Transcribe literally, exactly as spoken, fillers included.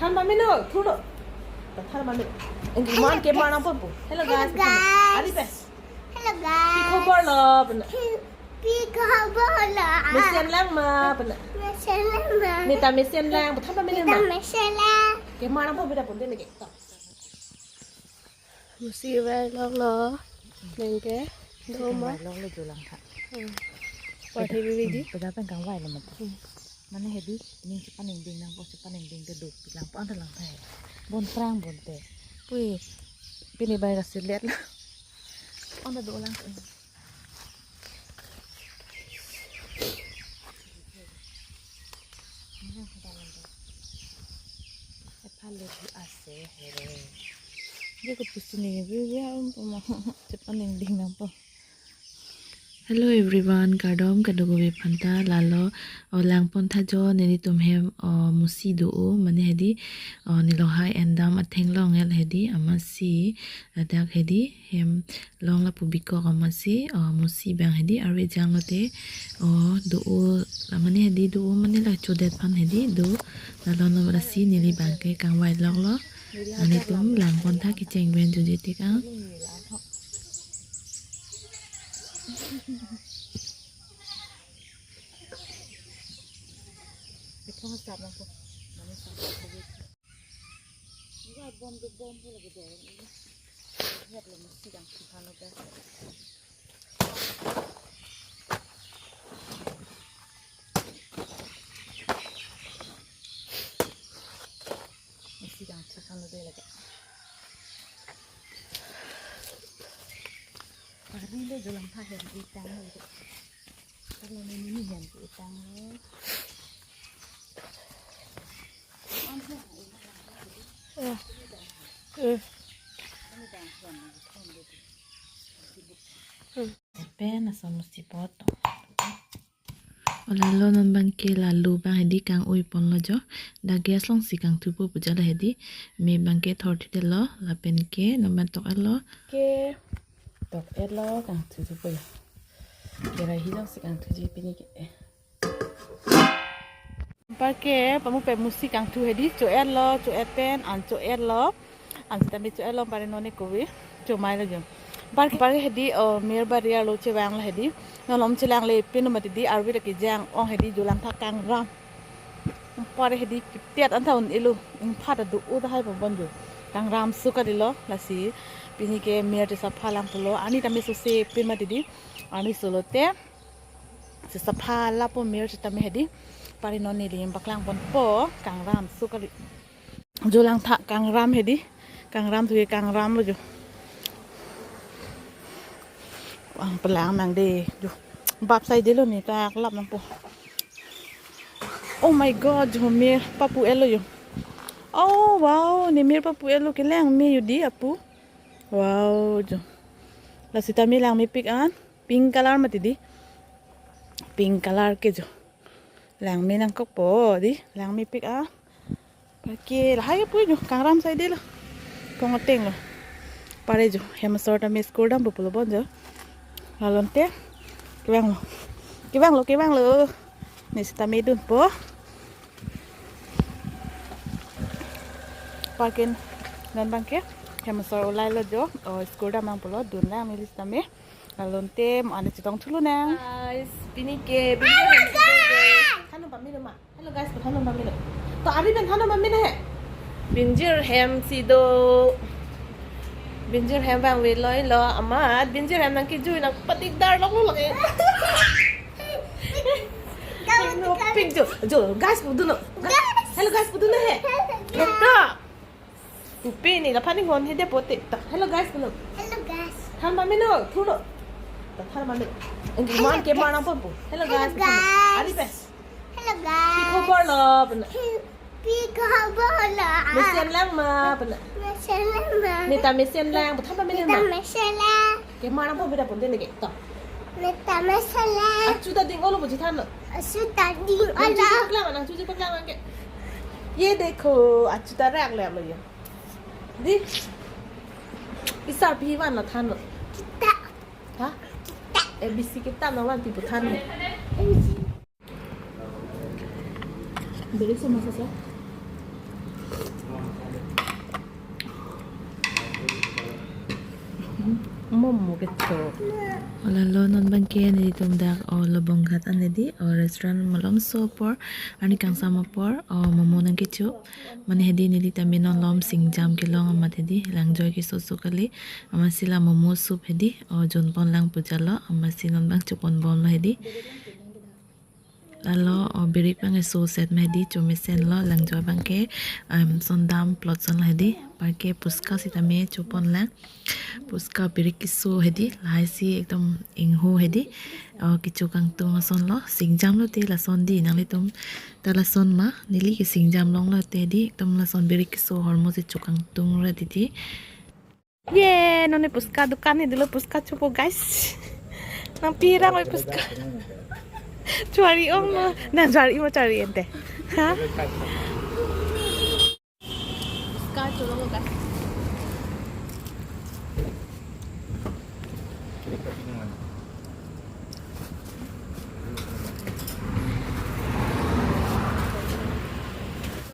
Mami no, thuro. Than mami. Enggi man ke mana po po. Hello guys. Hello guys. Ari pe. Hello guys. Pi khobor lo, pena. Pi khobor lo. Mesen lang ma, pena. Mesen lang ma. Neta mesen lang, than mami ne ma. Neta mesen lang. Ke mana po bida pon de ne ke. Musi vai lok lo. Neng ke. Doma. Vai lok lo jolang tha. Hmm. Pati bibi di. Peda pen kangvai lo mat. Hmm. Mane hedi, ning chepaningding nangpo, chepaningding te duk langpo, anta lang thai. Bon prang bon te. Pui, pini bai ka silet la. Anta do lang. Ephal le ase here. Dia ke pusing ni, dia, dia, chepaningding nangpo. Hello everyone, kardom kadokave aphanta. Lalo, o, langpon tha jo nelitum hem, o, musi do-o, mane hedi, o, nelo hai endam atheng long el hedi, amatsi, ladak hedi, hem long lapu bikok amatsi, o, musi bang hedi, arve jang lote, o, do-o, la mane hedi do-o, mane la chodet aphan hedi do, lalo no berasi neli bang ke kangvai lok lo, nelitum langpon tha kecheng ven juji tik ang. Isi dang thik an lo de lake. Pari le jolang tha hem itang lo de. Kalau ni ni hem itang lo. Eh. Eh. Pen asam musti potong. O lalo non bang ke lalu bang hedi kang-ui pon lo jo. Dak gas along si kangthupo pu jala hedi. Me bang ke thor thide lo, lapen ke non bang tok-et lo. Ke tok-et lo kangthu thupo jo. Kerai hi along si kangthuji pini ke. Anpar ke pamu pe musi kangthu hedi, cho-et lo, cho-et pen, an cho-et lo. An sitame cho-et lo, pare non ne kove chomai lo jo. Anpar ke, anpar ke hedi, o, mir bari arlo chevang lo hedi. Non lom chelang le pin lo mati di, arve ta kejang ong hedi, jolang tha kangram. Anpar hedi kiptiat anta un-elo, ingphat adu u ta hai pabon jo. Kangram su kali lo, lasi pini ke mir te sapha lang pulo, ani tame sose pin mati di, ani solo te. Sesapha lapo mir sitame hedi. Pari non neli paklang ponpo, kangram su kali. Jolang tha kangram hedi. Kangram thu kangram lo jo. Ang pelang nang de jo. Bap sai de lo ne ta klap nangpo. Oh my God, jo mir papu-et lo jo. Oh wow, ne mir papu-et lo, kelang me jo di apu. Wow jo. La sitame lang mepik an. Pink color mati di. Pink color ke jo. Lang me nangkokpo di. Lang mepik a. Pake lahai pu jo. Kangram sai de lo. Pong ateng lo. Pare jo. Hem asor tame skur dampo pulo bon jo. Lalon te. Kevang lo. Kevang lo, kevang lo. Ne sitame dunpo. Anpar ke non bang ke hem asor ulai lo jo. O, skur dam nang pulo, dun lang neli sitame. Lalon te mo ane chetong thulu nang. Guys, pini ke binjir hem si do. Than non pamelo ma. Hello guys, than non pamelo. To ari pen than non pamelo he. Binjir hem si do. Binjir hem vangve loi lo amat. Binjir hem nangkejui nangpatik dar lok lo lake. No pik jo. Jo guys, pu dun non. Guys. Hello guys, pu dun non he. Hello guys. To. Pupe ne laphan inghon hede pote. Ta, hello guys, hello. Hello guys. Than pamelo, thuro. Ta, than pamelo. Enggi man ke mana po po. Hello guys. Hello guys. Ari pe. Hello guys. Pi khobor lo, pena. Pi, pi khobor lo. Mesen lang ma, pena. Mesen lang ma. Neta mesen lang, than pamelo ma. Neta mesen lang. Ke mana po bida pon de ne ke. Ta. Neta mesen lang. Achu ta ding-olo pu chethan lo. Achu ta ding-olo. Nang chuji paklang, nang chuji paklang ke. Ye dekho, achu ta rak le lo ye. Di. Isar pi van la than lo. Kita. Ha? Kita. A B C kita nangvanpi pu than lo. A B C. Beri sama sasa. Momo kecho. Lalo non abangke nelitum dak o Lobongghat an hedi, o restaurant malomso apor, arni kangsam apor o momo nangkecho. Mane hedi neli tame non malom singjam kelong amat hedi, langjoi keso so kali. Amatsi la momo soup hedi o jonpon lang pu jalo, amatsi non abang choponbomlo hedi. Lalo o birik abang keso set ma hedi, chomesenlo, langjoi abangke em sondam plot asonlo hedi. Anparke puchka sitame chopon lang. Puchka birik keso hedi, lahai si ekdom ingho hedi. O kecho kangtung asonlo, singjamlo te lason hedi, nanglitum ta lason ma, neli ke singjam longlo te hedi, ekdom lason birik keso ahormu si chokangtung ra hedi. Ye, nonke puchka dukan hedi lo, puchka chopo guys. Nangpi rang oi puchka. Chari ong lo. Nang chari mo chari ente. Ha? Puchka cholo guys.